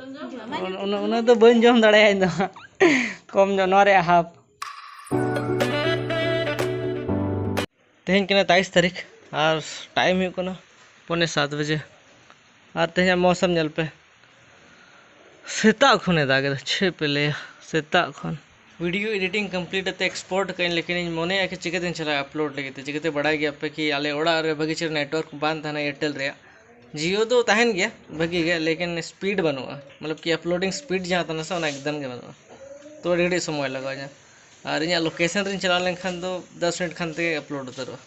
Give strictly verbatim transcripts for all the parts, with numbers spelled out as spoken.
ᱩᱱᱟᱹᱜ ᱩᱱᱟᱹᱜ ᱫᱚ ᱵᱟᱹᱧ ᱡᱚᱢ ᱫᱟᱲᱮᱭᱟᱜᱼᱟ ᱤᱧ ᱫᱚ᱾ ᱠᱚᱢ ᱧᱚᱜ, ᱱᱚᱣᱟ ᱨᱮᱭᱟᱜ ᱦᱟᱯ᱾ ᱛᱮᱦᱮᱧ ᱠᱟᱱᱟ ᱛᱮᱭᱤᱥ ᱛᱟᱹᱨᱤᱠᱷ ᱟᱨ ᱴᱟᱭᱤᱢ ᱦᱩᱭᱩᱜ ᱠᱟᱱᱟ ᱯᱚᱱᱮ ᱥᱟᱛ ᱵᱟᱡᱮ᱾ ᱟᱨ ᱛᱮᱦᱮᱧᱟᱜ ᱢᱳᱥᱚᱢ ᱧᱮᱞ ᱯᱮ, ᱥᱮᱛᱟᱜ ᱠᱷᱚᱱᱮ ᱫᱟᱜ ᱮᱫᱟ, ᱪᱮᱫ ᱯᱮ ᱞᱟᱹᱭᱟ, ᱥᱮᱛᱟᱜ ᱠᱷᱚᱱ᱾ ᱵᱷᱤᱰᱤᱭᱳ ᱮᱰᱤᱴᱤᱝ ᱠᱚᱢᱯᱞᱤᱴ ᱠᱟᱛᱮ ᱮᱠᱥᱯᱳᱨᱴ ᱠᱟᱜ ᱟᱹᱧ, ᱞᱮᱠᱤᱱ ᱤᱧ ᱢᱚᱱᱮᱭᱟ ᱠᱤ ᱪᱤᱠᱟᱹᱛᱤᱧ ᱪᱟᱞᱟᱜᱼᱟ ᱟᱯᱞᱳᱰ ᱞᱟᱹᱜᱤᱫ ᱛᱮ᱾ ᱪᱤᱠᱟᱹᱛᱮ ᱵᱟᱲᱟᱭ ᱜᱮᱭᱟ ᱯᱮ ᱠᱤ ᱟᱞᱮ ᱚᱲᱟᱜ ᱨᱮ ᱵᱷᱟᱹᱜᱤ ᱪᱮᱦᱨᱟ ᱱᱮᱴᱣᱟᱨᱠ ᱵᱟᱝ ᱛᱟᱦᱮᱱᱟ ᱮᱭᱟᱨᱴᱮᱞ ᱨᱮᱭᱟᱜ᱾ ᱡᱤᱭᱳ ᱫᱚ ᱛᱟᱦᱮᱱ ᱜᱮᱭᱟ ᱵᱷᱟᱹᱜᱤ ᱜᱮ, ᱞᱮᱠᱤᱱ ᱥᱯᱤᱰ ᱵᱟᱹᱱᱩᱜᱼᱟ, ᱢᱚᱛᱞᱚᱵ ᱠᱤ ᱟᱯᱞᱳᱰᱤᱝ ᱥᱯᱤᱰ ᱡᱟᱦᱟᱸ ᱛᱟᱦᱮᱱᱟ ᱥᱮ, ᱚᱱᱟ ᱮᱠᱫᱚᱢ ᱜᱮ ᱵᱟᱹᱱᱩᱜᱼᱟ᱾ ᱛᱚ ᱟᱹᱰᱤ ᱜᱷᱟᱹᱲᱤᱡ ᱥᱚᱢᱚᱭ ᱞᱟᱜᱟᱣ ᱤᱧᱟᱹ᱾ ᱟᱨ ᱤᱧᱟᱹᱜ ᱞᱳᱠᱮᱥᱚᱱ ᱨᱤᱧ ᱪᱟᱞᱟᱣ ᱞᱮᱱᱠᱷᱟᱱ ᱫᱚ ᱫᱚᱥ ᱢᱤᱱᱤᱴ ᱠᱷᱟᱱ ᱛᱮᱜᱮ ᱟᱯᱞᱳᱰ ᱩᱛᱟᱹᱨᱚᱜᱼᱟ᱾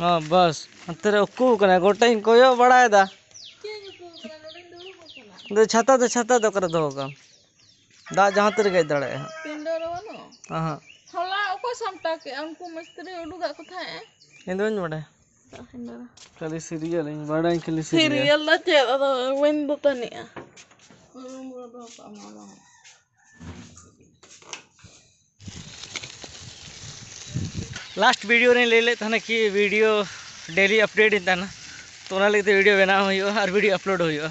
ᱦᱚᱸ, ᱵᱟᱥ᱾ ᱦᱟᱱᱛᱮ ᱨᱮ ᱩᱠᱩ ᱠᱟᱱᱟᱭ, ᱜᱚᱴᱟᱧ ᱠᱚᱭᱚᱜ ᱵᱟᱲᱟᱭᱮᱫᱟ᱾ ᱪᱮᱫ ᱩᱠᱩ ᱠᱟᱱᱟ? ᱱᱚᱰᱮᱧ ᱫᱩᱲᱩᱵ ᱟᱠᱟᱱᱟ᱾ ᱫᱚ ᱪᱷᱟᱛᱟ ᱫᱚ, ᱪᱷᱟᱛᱟ ᱫᱚ ᱚᱠᱟᱨᱮ ᱫᱚᱦᱚ ᱠᱟᱜᱼᱟᱢ? ᱫᱟᱜ ᱡᱟᱦᱟᱸ ᱛᱤ ᱨᱮᱜᱮ ᱦᱮᱡ ᱫᱟᱲᱮᱭᱟᱜᱼᱟ ᱦᱟᱸᱜ᱾ ᱯᱤᱸᱰᱟᱹ ᱨᱮ ᱵᱟᱹᱱᱩᱜᱼᱟ? ᱚᱦᱚᱸ᱾ ᱦᱚᱞᱟ ᱚᱠᱚᱭ ᱥᱟᱢᱴᱟᱣ ᱠᱮᱜᱼᱟ? ᱩᱱᱠᱩ ᱢᱤᱥᱛᱨᱤ ᱩᱰᱩᱠᱟᱜ ᱠᱚ ᱛᱟᱦᱮᱸᱜᱼᱟ᱾ ᱤᱧ ᱫᱚ ᱵᱟᱹᱧ ᱵᱟᱰᱟᱭᱟ᱾ ᱫᱟᱜ ᱯᱤᱸᱰᱟᱹ ᱨᱮ᱾ ᱠᱷᱟᱹᱞᱤ ᱥᱤᱨᱤᱭᱟᱞ ᱤᱧ ᱵᱟᱰᱟᱭ, ᱠᱷᱟᱹᱞᱤ ᱥᱤᱨᱤᱭᱟᱞ᱾ ᱥᱤᱨᱤᱭᱟᱞ ᱫᱚ ᱪᱮᱫ? ᱟᱫᱚ ᱵᱟᱹᱧ ᱫᱚᱛᱟᱱᱤᱜᱼᱟ᱾ ᱨᱩᱢ ᱨᱮ ᱫᱚᱦᱚ ᱠᱟᱜ ᱢᱮ ᱚᱱᱟ ᱦᱚᱸ᱾ ᱞᱟᱥᱴ ᱵᱷᱤᱰᱤᱭᱳ ᱨᱮᱧ ᱞᱟᱹᱭ ᱞᱮᱫ ᱛᱟᱦᱮᱱᱟ ᱠᱤ ᱵᱷᱤᱰᱤᱭᱳ ᱰᱮᱞᱤ ᱟᱯᱰᱮᱴ ᱤᱧ ᱛᱟᱦᱮᱱᱟ, ᱛᱚ ᱚᱱᱟ ᱞᱟᱹᱜᱤᱫ ᱛᱮ ᱵᱷᱤᱰᱤᱭᱳ ᱵᱮᱱᱟᱣ ᱦᱩᱭᱩᱜᱼᱟ ᱟᱨ ᱵᱷᱤᱰᱤᱭᱳ ᱟᱯᱞᱳᱰ ᱦᱩᱭᱩᱜᱼᱟ᱾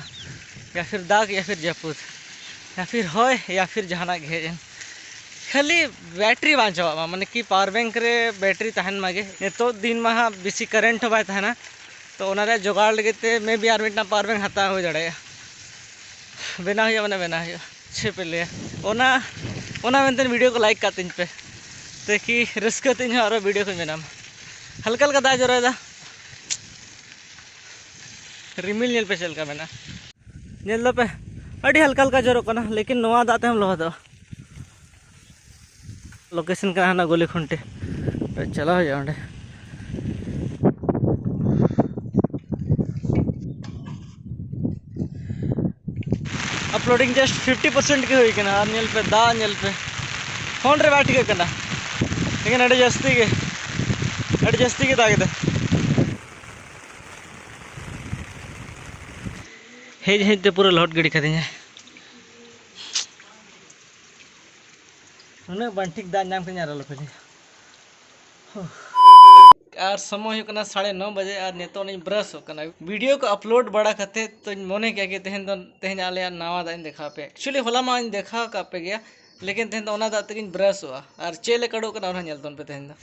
ᱭᱟ ᱯᱷᱤᱨ ᱫᱟᱜᱽ, ᱭᱟ ᱯᱷᱤᱨ ᱡᱟᱹᱯᱩᱫ, ᱭᱟ ᱯᱷᱤᱨ ᱦᱚᱭ, ᱭᱟ ᱯᱷᱤᱨ ᱡᱟᱦᱟᱱᱟᱜ ᱜᱮ ᱦᱮᱡ ᱮᱱ, ᱠᱷᱟᱹᱞᱤ ᱵᱮᱴᱨᱤ ᱵᱟᱝ ᱪᱟᱵᱟᱜ ᱢᱟ, ᱢᱟᱱᱮ ᱠᱤ ᱯᱟᱣᱟᱨ ᱵᱮᱝᱠ ᱨᱮ ᱵᱮᱴᱨᱤ ᱛᱟᱦᱮᱱ ᱢᱟᱜᱮ᱾ ᱱᱤᱛᱚᱜ ᱫᱤᱱ ᱢᱟ ᱦᱟᱸᱜ ᱵᱮᱥᱤ ᱠᱟᱨᱮᱱᱴ ᱦᱚᱸ ᱵᱟᱭ ᱛᱟᱦᱮᱱᱟ, ᱛᱚ ᱚᱱᱟ ᱨᱮᱭᱟᱜ ᱡᱚᱜᱟᱲ ᱞᱟᱹᱜᱤᱫ ᱛᱮ ᱢᱮ ᱵᱤ ᱟᱨ ᱢᱤᱫᱴᱟᱝ ᱯᱟᱣᱟᱨ ᱵᱮᱝᱠ ᱦᱟᱛᱟᱣ ᱦᱩᱭ ᱫᱟᱲᱮᱭᱟᱜᱼᱟ, ᱵᱮᱱᱟᱣ ᱦᱩᱭᱩᱜᱼᱟ, ᱢᱟᱱᱮ ᱵᱮᱱᱟᱣ ᱦᱩᱭᱩᱜᱼᱟ᱾ ᱪᱮᱫ ᱯᱮ ᱞᱟᱹᱭᱟ? ᱚᱱᱟ, ᱚᱱᱟ ᱢᱮᱱᱛᱮ ᱵᱷᱤᱰᱤᱭᱳ ᱠᱚ ᱞᱟᱭᱤᱠ ᱠᱟᱜ ᱛᱤᱧ ᱯᱮ, ᱛᱟᱠᱤ ᱨᱟᱹᱥᱠᱟᱹ ᱛᱮ ᱤᱧ ᱦᱚᱸ ᱟᱨᱚ ᱵᱷᱤᱰᱤᱭᱳ ᱠᱚᱧ ᱵᱮᱱᱟᱣᱟ᱾ ᱦᱟᱞᱠᱟ ᱦᱟᱞᱠᱟ ᱫᱟᱜ ᱡᱚᱨᱚᱭᱮᱫᱟ, ᱨᱤᱢᱤᱞ ᱧᱮᱞ ᱯᱮ ᱪᱮᱫ ᱞᱮᱠᱟ ᱢᱮᱱᱟᱜᱼᱟ, ᱧᱮᱞ ᱫᱟᱯᱮ ᱟᱹᱰᱤ ᱦᱟᱞᱠᱟ ᱦᱟᱞᱠᱟ ᱡᱚᱨᱚᱜ ᱠᱟᱱᱟ, ᱞᱮᱠᱤᱱ ᱱᱚᱣᱟ ᱫᱟᱜ ᱛᱮᱦᱚᱸᱢ ᱞᱚᱦᱚᱫᱚᱜᱼᱟ᱾ ᱞᱳᱠᱮᱥᱚᱱ ᱠᱟᱱᱟ ᱦᱟᱱᱟ ᱜᱚᱞᱤ ᱠᱷᱩᱱᱴᱤ, ᱪᱟᱞᱟᱣ ᱦᱩᱭᱩᱜᱼᱟ ᱚᱸᱰᱮ᱾ ᱟᱯᱞᱳᱰᱤᱝ ᱡᱟᱥᱴ ᱯᱷᱤᱯᱴᱤ ᱯᱟᱨᱥᱮᱱᱴ ᱜᱮ ᱦᱩᱭ ᱠᱟᱱᱟ, ᱟᱨ ᱧᱮᱞ ᱯᱮ ᱫᱟᱜ ᱧᱮᱞ ᱯᱮ, ᱯᱷᱳᱱ ᱨᱮ ᱵᱟᱭ ᱴᱷᱤᱠᱟᱹᱜ ᱠᱟᱱᱟ, ᱞᱮᱠᱤᱱ ᱟᱹᱰᱤ ᱡᱟᱹᱥᱛᱤ ᱜᱮ, ᱟᱹᱰᱤ ᱡᱟᱹᱥᱛᱤ ᱜᱮ ᱫᱟᱜ ᱮᱫᱟ᱾ ᱦᱮᱡ ᱦᱮᱡ ᱛᱮ ᱯᱩᱨᱟᱹ ᱞᱚᱦᱚᱫ ᱜᱤᱰᱤ ᱠᱟᱫᱤᱧᱟᱭ᱾ ᱩᱱᱟᱹᱜ ᱵᱟᱝ ᱴᱷᱤᱠ ᱫᱟᱜ ᱧᱟᱢ ᱠᱟᱹᱧ ᱟᱨ ᱟᱞᱚᱯᱮ ᱞᱟᱹᱭᱟ᱾ ᱟᱨ ᱥᱚᱢᱚᱭ ᱦᱩᱭᱩᱜ ᱠᱟᱱᱟ ᱥᱟᱲᱮ ᱱᱚ ᱵᱟᱡᱮ, ᱟᱨ ᱱᱤᱛᱚᱜ ᱤᱧ ᱵᱨᱟᱥᱚᱜ ᱠᱟᱱᱟ᱾ ᱵᱷᱤᱰᱤᱭᱳ ᱠᱚ ᱟᱯᱞᱳᱰ ᱵᱟᱲᱟ ᱠᱟᱛᱮ ᱛᱚᱧ ᱢᱚᱱᱮ ᱠᱮᱜᱼᱟ ᱠᱤ ᱛᱮᱦᱮᱧ ᱫᱚ, ᱛᱮᱦᱮᱧ ᱟᱞᱮᱭᱟᱜ ᱱᱟᱣᱟ ᱫᱟᱜ ᱤᱧ ᱫᱮᱠᱷᱟᱣ ᱯᱮᱭᱟ᱾ ᱮᱠᱪᱩᱭᱮᱞᱤ ᱦᱚᱞᱟ ᱢᱟ ᱤᱧ ᱫᱮᱠᱷᱟᱣ ᱠᱟᱜ ᱯᱮ ᱜᱮᱭᱟ, ᱞᱮᱠᱤᱱ ᱛᱮᱦᱮᱧ ᱫᱚ ᱚᱱᱟ ᱫᱟᱜ ᱛᱮᱜᱤᱧ ᱵᱨᱟᱥᱚᱜᱼᱟ᱾ ᱟᱨ ᱪᱮᱫ ᱞᱮᱠᱟ ᱩᱰᱩᱠ ᱠᱟᱱᱟ ᱚᱱᱟ ᱧᱮᱞ ᱛᱟᱵᱚᱱ ᱯᱮ ᱛᱮᱦᱮᱧ ᱫᱚ᱾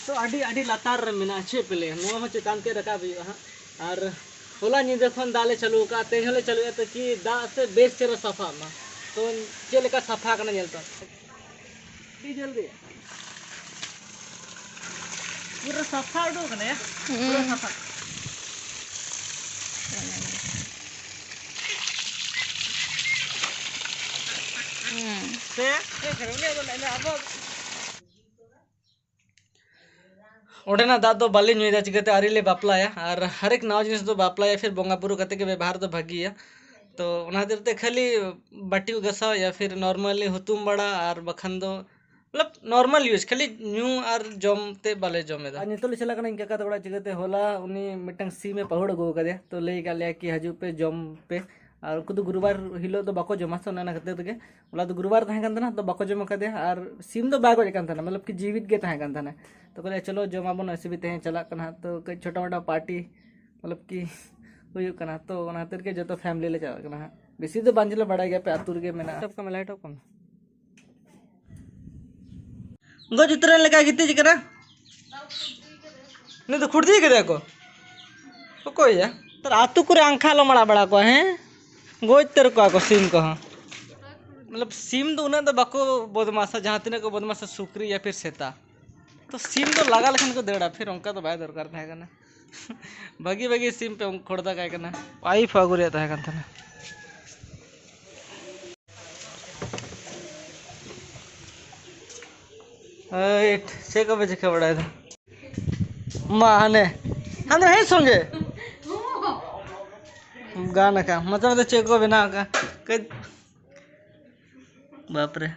ᱛᱚ ᱟᱹᱰᱤ, ᱟᱹᱰᱤ ᱞᱟᱛᱟᱨ ᱨᱮ ᱢᱮᱱᱟᱜᱼᱟ, ᱪᱮᱫ ᱯᱮ ᱞᱟᱹᱭᱟ, ᱱᱚᱣᱟ ᱦᱚᱸ ᱪᱮᱛᱟᱱ ᱛᱮ ᱨᱟᱠᱟᱵ ᱦᱩᱭᱩᱜᱼᱟ ᱦᱟᱸᱜ᱾ ᱟᱨ ᱦᱚᱞᱟ ᱧᱤᱫᱟᱹ ᱠᱷᱚᱱ ᱫᱟᱜ ᱞᱮ ᱪᱟᱹᱞᱩ ᱟᱠᱟᱫᱼᱟ, ᱛᱮᱦᱮᱧ ᱦᱚᱸᱞᱮ ᱪᱟᱹᱞᱩᱭᱟ, ᱛᱟᱠᱤ ᱫᱟᱜ ᱥᱮ ᱵᱮᱥ ᱪᱮᱦᱨᱟ ᱥᱟᱯᱷᱟᱜ ᱢᱟ᱾ ᱛᱚ ᱪᱮᱫ ᱞᱮᱠᱟ ᱥᱟᱯᱷᱟ ᱠᱟᱱᱟ ᱧᱮᱞ ᱛᱟᱵᱚᱱ᱾ ᱟᱹᱰᱤ ᱡᱚᱞᱫᱤ᱾ ᱯᱩᱨᱟᱹ ᱥᱟᱯᱷᱟ ᱩᱰᱩᱠ ᱠᱟᱱᱟ ᱭᱟ᱾ ᱯᱩᱨᱟᱹ ᱦᱩᱸ᱾ ᱥᱟᱯᱷᱟ᱾ ᱦᱩᱸ᱾ ᱥᱮ ᱪᱮᱫ ᱠᱟᱱᱟ? ᱩᱱᱤᱭᱟᱜ ᱫᱚ ᱟᱵᱚ ᱚᱸᱰᱮᱱᱟᱜ ᱫᱟᱜ ᱫᱚ ᱵᱟᱞᱮ ᱧᱩᱭᱮᱫᱟ, ᱪᱤᱠᱟᱹᱛᱮ ᱟᱹᱣᱨᱤ ᱞᱮ ᱵᱟᱯᱞᱟᱭᱟ᱾ ᱟᱨ ᱦᱟᱨᱮᱠ ᱱᱟᱣᱟ ᱡᱤᱱᱤᱥ ᱫᱚ ᱵᱟᱯᱞᱟᱭᱟ, ᱯᱷᱤᱨ ᱵᱚᱸᱜᱟ ᱵᱩᱨᱩ ᱠᱟᱛᱮ ᱜᱮ ᱵᱮᱵᱚᱦᱟᱨ ᱫᱚ ᱵᱷᱟᱹᱜᱤᱭᱟ᱾ ᱛᱚ ᱚᱱᱟ ᱠᱷᱟᱹᱛᱤᱨ ᱛᱮ ᱠᱷᱟᱹᱞᱤ ᱵᱟᱹᱴᱤ ᱠᱚ ᱜᱟᱥᱟᱣ ᱭᱟ ᱯᱷᱤᱨ normally ᱦᱩᱛᱩᱢ ᱵᱟᱲᱟ, ᱟᱨ ᱵᱟᱠᱷᱟᱱ ᱫᱚ ᱢᱚᱛᱞᱚᱵ normal use, ᱠᱷᱟᱹᱞᱤ ᱧᱩ ᱟᱨ ᱡᱚᱢ ᱛᱮ ᱵᱟᱞᱮ ᱡᱚᱢ ᱮᱫᱟ᱾ ᱟᱨ ᱱᱤᱛᱚᱜ ᱞᱮ ᱪᱟᱞᱟᱜ ᱠᱟᱱᱟ ᱤᱧ ᱠᱟᱠᱟ ᱛᱟᱠᱚ ᱚᱲᱟᱜ, ᱪᱤᱠᱟᱹᱛᱮ ᱦᱚᱞᱟ ᱩᱱᱤ ᱢᱤᱫᱴᱟᱝ ᱥᱤᱢ ᱮ ᱯᱟᱹᱦᱩᱲ ᱟᱹᱜᱩ ᱟᱠᱟᱫᱮᱭᱟ, ᱛᱚ ᱞᱟᱹᱭ ᱟᱠᱟᱫ ᱞᱮᱭᱟ ᱠᱤ ᱦᱤᱡᱩᱜ ᱯᱮ ᱡᱚᱢ ᱯᱮ᱾ ᱟᱨ ᱩᱱᱠᱩ ᱫᱚ ᱜᱩᱨᱩᱵᱟᱨ ᱦᱤᱞᱳᱜ ᱫᱚ ᱵᱟᱠᱚ ᱡᱚᱢᱟ, ᱛᱚ ᱚᱱᱟ ᱠᱷᱟᱹᱛᱤᱨ ᱛᱮᱜᱮ, ᱦᱚᱞᱟ ᱫᱚ ᱜᱩᱨᱩᱵᱟᱨ ᱛᱟᱦᱮᱸ ᱠᱟᱱ ᱛᱟᱦᱮᱱᱟ, ᱛᱚ ᱵᱟᱠᱚ ᱡᱚᱢ ᱟᱠᱟᱫᱮᱭᱟ᱾ ᱟᱨ ᱥᱤᱢ ᱫᱚ ᱵᱟᱭ ᱜᱚᱡ ᱟᱠᱟᱱ ᱛᱟᱦᱮᱱᱟ, ᱢᱚᱛᱞᱚᱵ ᱠᱤ ᱡᱤᱣᱤᱫ ᱜᱮ ᱛᱟᱦᱮᱸ ᱠᱟᱱ ᱛᱟᱦᱮᱱᱟ᱾ ᱛᱚ ᱠᱚ ᱞᱟᱹᱭᱟ ᱪᱚᱞᱚ ᱡᱚᱢ ᱟᱵᱚᱱ, ᱚᱥᱩᱵᱤᱫᱷᱟ ᱛᱟᱦᱮᱸ ᱪᱟᱞᱟᱜ ᱠᱟᱱᱟ ᱦᱟᱸᱜ, ᱛᱚ ᱠᱟᱹᱡ ᱪᱷᱳᱴᱟ ᱢᱳᱴᱟ ᱯᱟᱨᱴᱤ ᱢᱚᱛᱞᱚᱵ ᱠᱤ ᱦᱩᱭᱩᱜ ᱠᱟᱱᱟ, ᱛᱚ ᱚᱱᱟ ᱠᱷᱟᱹᱛᱤᱨ ᱜᱮ ᱡᱚᱛᱚ ᱯᱷᱮᱢᱤᱞᱤ ᱞᱮ ᱪᱟᱞᱟᱜ ᱠᱟᱱᱟ ᱦᱟᱸᱜ᱾ ᱵᱮᱥᱤ ᱫᱚ ᱵᱟᱝ ᱪᱟᱞᱟᱜ, ᱵᱟᱲᱟᱭ ᱜᱮᱭᱟ ᱯᱮ ᱟᱹᱛᱩ ᱨᱮᱜᱮ ᱢᱮᱱᱟᱜᱼᱟ᱾ ᱴᱚᱯ ᱠᱟᱜ ᱢᱮ, ᱞᱟᱭᱤᱴ ᱚᱯᱷ ᱠᱟᱜ ᱢᱮ᱾ ᱜᱚᱡ ᱩᱛᱟᱹᱨᱮᱱ ᱞᱮᱠᱟ ᱜᱤᱛᱤᱡ ᱠᱟᱱᱟ᱾ ᱩᱱᱤ ᱫᱚ ᱠᱷᱩᱲᱫᱤ ᱠᱮᱫᱮᱭᱟ ᱠᱚ᱾ ᱚᱠᱚᱭ ᱭᱟ? ᱛᱟᱨ ᱟᱹᱛᱩ ᱠᱚᱨᱮ ᱟᱝᱠᱷᱟ ᱟᱞᱚᱢ ᱟᱲᱟᱜ ᱵᱟᱲᱟ ᱠᱚᱣᱟ, ᱦᱮᱸ? ᱜᱚᱡ ᱩᱛᱟᱹᱨ ᱠᱚᱣᱟ ᱠᱚ ᱥᱤᱢ ᱠᱚᱦᱚᱸ᱾ ᱢᱚᱛᱞᱚᱵ ᱥᱤᱢ ᱫᱚ ᱩᱱᱟᱹᱜ ᱫᱚ ᱵᱟᱠᱚ ᱵᱚᱫᱢᱟᱥᱟ, ᱡᱟᱦᱟᱸ ᱛᱤᱱᱟᱹᱜ ᱠᱚ ᱵᱚᱫᱢᱟᱥᱟ ᱥᱩᱠᱨᱤ ᱭᱟ ᱯᱷᱤᱨ ᱥᱮᱛᱟ᱾ ᱛᱚ ᱥᱤᱢ ᱫᱚ ᱞᱟᱜᱟ ᱞᱮᱠᱷᱟᱱ ᱠᱚ ᱫᱟᱹᱲᱟ, ᱯᱷᱤᱨ ᱚᱱᱠᱟ ᱫᱚ ᱵᱟᱭ ᱫᱚᱨᱠᱟᱨ ᱛᱟᱦᱮᱸ ᱠᱟᱱᱟ᱾ ᱵᱷᱟᱹᱜᱤ ᱵᱷᱟᱹᱜᱤ ᱥᱤᱢ ᱯᱮ ᱠᱷᱚᱲᱫᱟ ᱠᱟᱭ ᱠᱟᱱᱟ᱾ ᱣᱟᱭᱤᱯᱷ ᱟᱹᱜᱩ ᱨᱮᱭᱟᱜ ᱛᱟᱦᱮᱸ ᱠᱟᱱ ᱛᱟᱦᱮᱱᱟ᱾ ᱦᱟᱹᱴ, ᱪᱮᱫ ᱠᱚᱯᱮ ᱪᱤᱠᱟᱹ ᱵᱟᱲᱟᱭᱮᱫᱟ? ᱢᱟ ᱦᱟᱱᱮ, ᱦᱟᱱᱮ ᱦᱮᱡ ᱥᱚᱸᱜᱮ᱾ ᱜᱟᱱ ᱟᱠᱟ, ᱢᱚᱪᱟ ᱢᱚᱪᱟ ᱪᱮᱫ ᱠᱚ ᱵᱮᱱᱟᱣ ᱟᱠᱟ? ᱠᱟᱹᱡ ᱵᱟᱯᱨᱮ᱾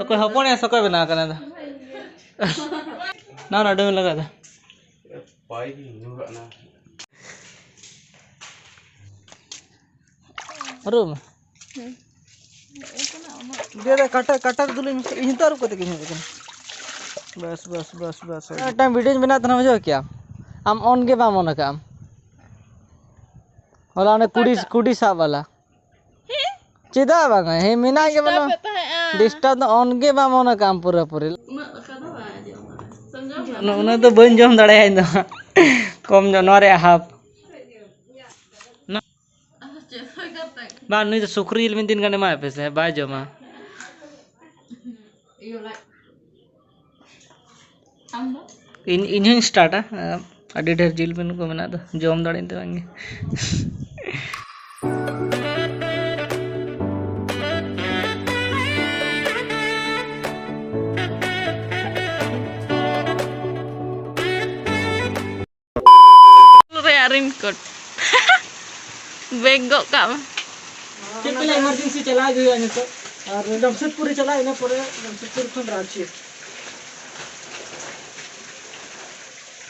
ᱚᱠᱚᱭ ᱦᱚᱯᱚᱱ ᱮ ᱥᱮ ᱚᱠᱚᱭ ᱵᱮᱱᱟᱣ ᱠᱟᱱᱟ ᱫᱚ? ᱱᱟ ᱱᱟ ᱰᱩᱢ ᱞᱟᱜᱟ ᱫᱟ᱾ ᱯᱟᱭ ᱜᱮ ᱧᱩᱨᱟᱜ ᱱᱟ᱾ ᱟᱹᱨᱩᱵ ᱢᱮ᱾ ᱦᱩᱸ᱾ ᱫᱮ ᱫᱮ, ᱠᱟᱴᱟ, ᱠᱟᱴᱟ ᱨᱮ ᱫᱩᱞᱟᱹᱧ ᱢᱮᱥᱮ᱾ ᱤᱧ ᱦᱚᱸᱛᱚ ᱟᱹᱨᱩᱵ ᱠᱟᱛᱮ ᱜᱤᱧ ᱦᱮᱡ ᱟᱠᱟᱱᱟ᱾ ᱵᱟᱥ, ᱵᱟᱥ, ᱵᱟᱥ, ᱵᱟᱥ, ᱦᱳᱭ᱾ ᱢᱤᱫᱴᱟᱝ ᱵᱷᱤᱰᱤᱭᱳᱧ ᱵᱮᱱᱟᱣ ᱛᱟᱦᱮᱱᱟ, ᱵᱩᱡᱷᱟᱹᱣ ᱠᱮᱭᱟ? ᱟᱢ ᱚᱱ ᱜᱮ ᱵᱟᱢ ᱚᱱ ᱟᱠᱟᱫᱼᱟᱢ᱾ ᱦᱚᱞᱟ ᱚᱱᱮ ᱠᱩᱰᱤ, ᱚᱠᱟᱴᱟᱜ? ᱠᱩᱰᱤ ᱥᱟᱵ ᱵᱟᱞᱟ᱾ ᱦᱮᱸ? ᱪᱮᱫᱟᱜ ᱵᱟᱝᱟ? ᱦᱮᱸ, ᱢᱮᱱᱟᱜ ᱜᱮ ᱵᱟᱹᱱᱩᱜᱼᱟ᱾ Disturb ᱮᱫ ᱛᱟᱦᱮᱸᱜᱼᱟ᱾ Disturb ᱫᱚ ᱚᱱ ᱜᱮ ᱵᱟᱢ ᱚᱱ ᱟᱠᱟᱫᱼᱟᱢ ᱯᱩᱨᱟᱹᱯᱩᱨᱤ᱾ ᱩᱱᱟᱹᱜ ᱞᱮᱠᱟ ᱫᱚ ᱵᱟᱭ ᱟᱸᱡᱚᱢ ᱠᱟᱱᱟ᱾ ᱩᱱᱟᱹᱜ, ᱩᱱᱟᱹᱜ ᱫᱚ ᱵᱟᱹᱧ ᱡᱚᱢ ᱫᱟᱲᱮᱭᱟᱜᱼᱟ ᱤᱧ ᱫᱚ᱾ ᱠᱚᱢ ᱧᱚᱜ, ᱱᱚᱣᱟ ᱨᱮᱭᱟᱜ half᱾ ᱟᱫᱚ ᱪᱮᱫ ᱦᱩᱭ ᱠᱟᱛᱮ? ᱵᱟᱝ, ᱱᱩᱭ ᱫᱚ ᱥᱩᱠᱨᱤ ᱡᱤᱞ ᱢᱤᱫ ᱫᱤᱱ ᱜᱟᱱ ᱮᱢᱟᱭ ᱯᱮ ᱥᱮ, ᱵᱟᱭ ᱡᱚᱢᱟ᱾ ᱤᱭᱟᱹ ᱞᱟᱡ᱾ ᱟᱢ ᱫᱚ? ᱤᱧ, ᱤᱧ ᱦᱚᱸᱧ startᱟ᱾ ᱟᱹᱰᱤ ᱰᱷᱮᱨ ᱡᱤᱞ ᱵᱤᱱ ᱠᱚ ᱢᱮᱱᱟᱜ ᱫᱚ, ᱡᱚᱢ ᱫᱟᱲᱮᱭᱟᱜ ᱫᱚ ᱵᱟᱝᱜᱮ᱾ ᱨᱮᱭᱟᱜ raincoat᱾ Bag ᱜᱚᱜ ᱠᱟᱜ ᱢᱮ᱾ ᱪᱮᱫ ᱯᱮ ᱞᱟᱹᱭᱟ, emergency ᱪᱟᱞᱟᱣ ᱜᱮ ᱦᱩᱭᱩᱜᱼᱟ ᱱᱤᱛᱚᱜ᱾ ᱟᱨ ᱡᱟᱢᱥᱮᱫᱽᱯᱩᱨ ᱨᱮ ᱪᱟᱞᱟᱜ, ᱤᱱᱟᱹ ᱯᱚᱨᱮ ᱡᱟᱢᱥᱮᱫᱽᱯᱩᱨ ᱠᱷᱚᱱ ᱨᱟᱸᱪᱤ᱾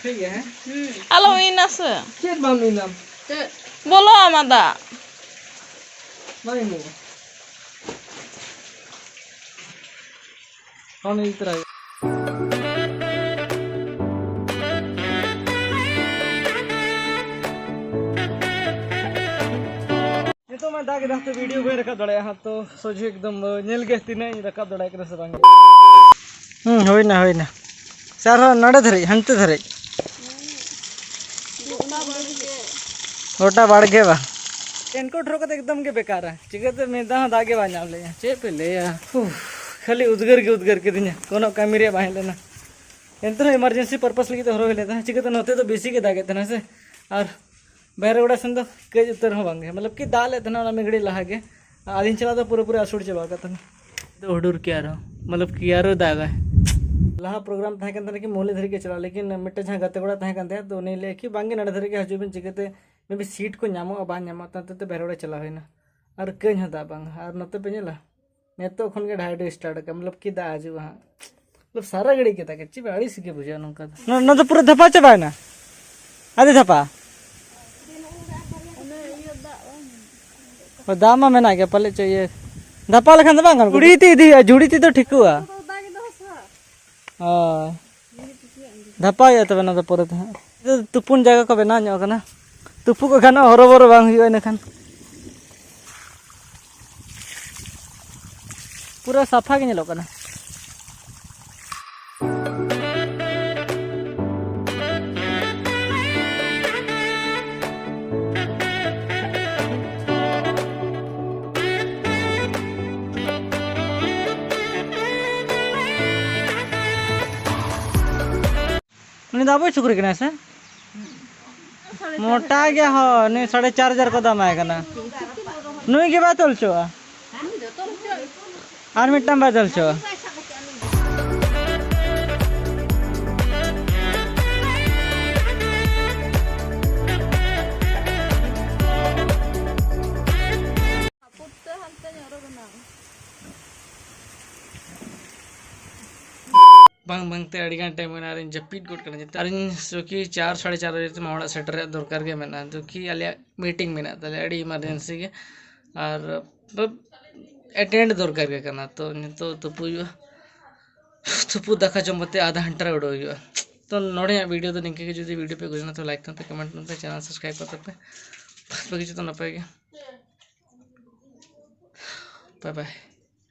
ᱴᱷᱤᱠ ᱜᱮᱭᱟ, ᱦᱮᱸ? ᱦᱩᱸ᱾ ᱟᱞᱚᱢ ᱤᱱᱟ ᱥᱮ᱾ ᱪᱮᱫ ᱵᱟᱢ ᱤᱱᱟᱢ? ᱪᱮᱫ? ᱵᱚᱞᱚ ᱟᱢᱟ ᱫᱟᱜ᱾ ᱵᱟᱝ ᱤᱱᱚᱜᱼᱟ᱾ ᱯᱷᱳᱱ ᱤᱫᱤ ᱛᱚᱨᱟᱭ᱾ ᱱᱤᱛᱚᱜ ᱢᱟ ᱫᱟᱜ ᱮᱫᱟ, ᱛᱚ video ᱵᱟᱹᱧ ᱨᱟᱠᱟᱵ ᱫᱟᱲᱮᱭᱟᱜᱼᱟ ᱦᱟᱸᱜ, ᱛᱚ ᱥᱚᱡᱷᱮ ᱮᱠᱫᱚᱢ ᱧᱮᱞ ᱜᱮ ᱛᱤᱱᱟᱹᱜ ᱤᱧ ᱨᱟᱠᱟᱵ ᱫᱟᱲᱮᱭᱟᱜ ᱠᱟᱱᱟ ᱥᱮ ᱵᱟᱝ᱾ ᱦᱩᱸ, ᱦᱩᱭᱱᱟ, ᱦᱩᱭᱱᱟ᱾ ᱥᱮ ᱟᱨᱦᱚᱸ ᱱᱚᱰᱮ ᱫᱷᱟᱹᱨᱤᱡ, ᱦᱟᱱᱛᱮ ᱫᱷᱟᱹᱨᱤᱡ? ᱜᱚᱴᱟ ᱵᱟᱲᱜᱮ ᱵᱟ᱾ Raincoat ᱦᱚᱨᱚᱜ ᱠᱟᱛᱮ ᱮᱠᱫᱚᱢ ᱜᱮ ᱵᱮᱠᱟᱨᱟ, ᱪᱤᱠᱟᱹᱛᱮ ᱢᱤᱫ ᱫᱷᱟᱣ ᱦᱚᱸ ᱫᱟᱜ ᱜᱮ ᱵᱟᱭ ᱧᱟᱢ ᱞᱮᱫᱼᱟ᱾ ᱪᱮᱫ ᱯᱮ ᱞᱟᱹᱭᱟ, ᱩᱯᱷ, ᱠᱷᱟᱹᱞᱤ ᱩᱫᱽᱜᱟᱹᱨ ᱜᱮ ᱩᱫᱽᱜᱟᱹᱨ ᱠᱤᱫᱤᱧᱟ, ᱠᱳᱱᱳ ᱠᱟᱹᱢᱤ ᱨᱮᱭᱟᱜ ᱵᱟᱝ ᱦᱮᱡ ᱞᱮᱱᱟ᱾ ᱮᱱᱛᱮ ᱨᱮᱦᱚᱸ emergency purpose ᱞᱟᱹᱜᱤᱫ ᱛᱮ ᱦᱚᱨᱚᱜ ᱦᱩᱭ ᱞᱮᱱ ᱛᱟᱦᱮᱸᱫ, ᱪᱤᱠᱟᱹᱛᱮ ᱱᱚᱛᱮ ᱫᱚ ᱵᱮᱥᱤ ᱜᱮ ᱫᱟᱜᱮᱫ ᱛᱟᱦᱮᱱᱟ ᱥᱮ, ᱟᱨ ᱵᱟᱦᱨᱮ ᱚᱲᱟᱜ ᱥᱮᱱ ᱫᱚ ᱠᱟᱹᱡ ᱩᱛᱟᱹᱨ ᱦᱚᱸ ᱵᱟᱝᱜᱮ, ᱢᱚᱛᱞᱚᱵ ᱠᱤ ᱫᱟᱜ ᱞᱮᱫ ᱛᱟᱦᱮᱱᱟ ᱚᱱᱟ ᱢᱤᱫ ᱜᱷᱟᱹᱲᱤᱡ ᱞᱟᱦᱟ ᱜᱮ, ᱟᱨ ᱟᱹᱞᱤᱧ ᱪᱟᱞᱟᱜ ᱫᱚ ᱯᱩᱨᱟᱹᱯᱩᱨᱤ ᱟᱹᱥᱩᱲ ᱪᱟᱵᱟ ᱟᱠᱟᱫ ᱛᱟᱦᱮᱱᱟ᱾ ᱫᱚ ᱦᱩᱰᱩᱨ ᱠᱮᱜᱼᱟ ᱟᱨᱦᱚᱸ, ᱢᱚᱛᱞᱚᱵ ᱠᱤ ᱟᱨᱦᱚᱸ ᱫᱟᱜᱟᱭ᱾ ᱞᱟᱦᱟ program ᱛᱟᱦᱮᱸ ᱠᱟᱱ ᱛᱟᱦᱮᱱᱟ ᱠᱤ ᱢᱚᱣᱞᱤ ᱫᱷᱟᱹᱨᱤᱡ ᱜᱮ ᱪᱟᱞᱟᱜ, ᱞᱮᱠᱤᱱ ᱢᱤᱫᱴᱮᱱ ᱡᱟᱦᱟᱸ ᱜᱟᱛᱮ ᱠᱚᱲᱟ ᱛᱟᱦᱮᱸ ᱠᱟᱱ ᱛᱟᱭᱟ, ᱛᱚ ᱩᱱᱤ ᱞᱟᱹᱭ ᱠᱤ ᱵᱟᱝᱜᱮ, ᱱᱚᱰᱮ ᱫᱷᱟᱹᱨᱤᱡ ᱜᱮ ᱦᱤᱡᱩᱜ ᱵᱤᱱ, ᱪᱤᱠᱟᱹᱛᱮ maybe seat ᱠᱚ ᱧᱟᱢᱚᱜᱼᱟ ᱵᱟᱝ ᱧᱟᱢᱚᱜᱼᱟ, ᱛᱟᱭᱚᱢ ᱛᱮ ᱵᱟᱦᱨᱮ ᱚᱲᱟᱜ ᱪᱟᱞᱟᱣ ᱦᱩᱭᱱᱟ᱾ ᱟᱨ ᱠᱟᱹᱡ ᱦᱚᱸ ᱫᱟᱜ ᱵᱟᱝ, ᱟᱨ ᱱᱚᱛᱮ ᱯᱮ ᱧᱮᱞᱟ, ᱱᱤᱛᱚᱜ ᱠᱷᱚᱱ ᱜᱮ ᱰᱷᱟᱭ ᱰᱷᱟᱭ start ᱟᱠᱟᱫ, ᱢᱚᱛᱞᱚᱵ ᱠᱤ ᱫᱟᱜ ᱦᱤᱡᱩᱜᱼᱟ ᱦᱟᱸᱜ, ᱢᱚᱛᱞᱚᱵ ᱥᱟᱨᱟ ᱜᱷᱟᱹᱲᱤᱡ ᱜᱮ ᱫᱟᱜᱟ, ᱪᱮᱫ ᱟᱹᱲᱤᱥ ᱜᱮ ᱵᱩᱡᱷᱟᱹᱜᱼᱟ ᱱᱚᱝᱠᱟ ᱫᱚ᱾ ᱱᱚᱣᱟ, ᱱᱚᱣᱟ ᱫᱚ ᱯᱩᱨᱟᱹ ᱫᱷᱟᱯᱟ ᱪᱟᱵᱟᱭᱮᱱᱟ, ᱟᱹᱰᱤ ᱫᱷᱟᱯᱟ᱾ ᱚ, ᱫᱟᱜ ᱢᱟ ᱢᱮᱱᱟᱜ ᱜᱮ, ᱯᱟᱞᱮ ᱪᱚ ᱤᱭᱟᱹ ᱫᱷᱟᱯᱟ ᱞᱮᱠᱷᱟᱱ ᱫᱚ ᱵᱟᱝ ᱜᱟᱱᱚᱜᱼᱟ᱾ ᱡᱷᱩᱲᱤ ᱛᱮ ᱤᱫᱤ ᱦᱩᱭᱩᱜᱼᱟ, ᱡᱷᱩᱲᱤ ᱛᱮᱫᱚ ᱴᱷᱤᱠᱚᱜᱼᱟ᱾ ᱦᱳᱭ, ᱫᱷᱟᱯᱟ ᱦᱩᱭᱩᱜᱼᱟ ᱛᱚᱵᱮ ᱚᱱᱟ ᱫᱚ ᱯᱚᱨᱮ ᱛᱮ ᱦᱟᱸᱜ᱾ ᱱᱤᱛᱚᱜ ᱫᱚ ᱛᱩᱯᱩᱱ ᱡᱟᱭᱜᱟ ᱠᱚ ᱵᱮᱱᱟᱣ ᱧᱚᱜ ᱠᱟᱱᱟ, ᱛᱩᱯᱩ ᱠᱚ ᱜᱟᱱᱚᱜᱼᱟ, ᱦᱚᱨᱚᱵᱚᱨᱚ ᱵᱟᱝ ᱦᱩᱭᱩᱜᱼᱟ ᱤᱱᱟᱹᱠᱷᱟᱱ᱾ ᱯᱩᱨᱟᱹ ᱥᱟᱯᱷᱟ ᱜᱮ ᱧᱮᱞᱚᱜ ᱠᱟᱱᱟ᱾ ᱩᱱᱤ ᱫᱚ ᱟᱵᱚᱭ ᱥᱩᱠᱨᱤ ᱠᱟᱱᱟᱭ ᱥᱮ? ᱢᱚᱴᱟ ᱜᱮᱭᱟ, ᱦᱳᱭ, ᱱᱩᱭ ᱥᱟᱲᱮ ᱪᱟᱨ ᱦᱟᱡᱟᱨ ᱠᱚ ᱫᱟᱢᱟᱭ ᱠᱟᱱᱟ᱾ ᱱᱩᱭ ᱜᱮ ᱵᱟᱭ ᱛᱚᱞ ᱦᱚᱪᱚᱣᱟᱜᱼᱟ᱾ ᱟᱨ ᱢᱤᱫᱴᱟᱝ ᱵᱟᱭ ᱛᱚᱞ ᱦᱚᱪᱚᱣᱟᱜᱼᱟ᱾ ᱵᱟᱝ ᱵᱟᱝᱛᱮ ᱟᱹᱰᱤᱜᱟᱱ ᱴᱟᱭᱤᱢ ᱦᱩᱭᱱᱟ, ᱟᱨᱤᱧ ᱡᱟᱹᱯᱤᱫ ᱜᱚᱫ ᱠᱟᱱᱟ᱾ ᱟᱨᱤᱧ ᱪᱩᱸᱠᱤ ᱪᱟᱨ, ᱥᱟᱲᱮ ᱪᱟᱨ ᱵᱟᱡᱮ ᱛᱮ ᱢᱟᱢᱟ ᱚᱲᱟᱜ ᱥᱮᱴᱮᱨ ᱨᱮᱭᱟᱜ ᱫᱚᱨᱠᱟᱨ ᱜᱮ ᱢᱮᱱᱟᱜᱼᱟ, ᱪᱩᱸᱠᱤ ᱟᱞᱮᱭᱟᱜ ᱢᱤᱴᱤᱝ ᱢᱮᱱᱟᱜ ᱛᱟᱞᱮᱭᱟ, ᱟᱹᱰᱤ ᱤᱢᱟᱨᱡᱮᱱᱥᱤ ᱜᱮ᱾ ᱟᱨ ᱮᱴᱮᱱᱰ ᱫᱚᱨᱠᱟᱨ ᱜᱮ ᱠᱟᱱᱟ᱾ ᱛᱚ ᱱᱤᱛᱚᱜ ᱛᱩᱯᱩ ᱦᱩᱭᱩᱜᱼᱟ, ᱛᱩᱯᱩ ᱫᱟᱠᱟ ᱡᱚᱢ ᱠᱟᱛᱮ ᱟᱫᱷᱟ ᱜᱷᱚᱱᱴᱟ ᱨᱮ ᱩᱰᱩᱠ ᱦᱩᱭᱩᱜᱼᱟ᱾ ᱛᱚ ᱱᱚᱰᱮᱭᱟᱜ ᱵᱷᱤᱰᱤᱭᱳ ᱫᱚ ᱱᱤᱝᱠᱟᱹ ᱜᱮ᱾ ᱡᱩᱫᱤ ᱵᱷᱤᱰᱤᱭᱳ ᱯᱮ ᱠᱩᱥᱤᱭᱟᱜᱼᱟ ᱛᱚ ᱞᱟᱭᱤᱠ ᱛᱟᱵᱚᱱ ᱯᱮ, ᱠᱚᱢᱮᱱᱴ ᱛᱟᱵᱚᱱ ᱯᱮ, ᱪᱮᱱᱮᱞ ᱥᱟᱵᱥᱠᱨᱟᱭᱤᱵ ᱛᱟᱵᱚᱱ ᱯᱮ᱾ ᱵᱟᱫ ᱵᱟᱹᱠᱤ ᱡᱚᱛᱚ ᱱᱟᱯᱟᱭ ᱜᱮ᱾ ᱵᱟᱭ ᱵᱟᱭ᱾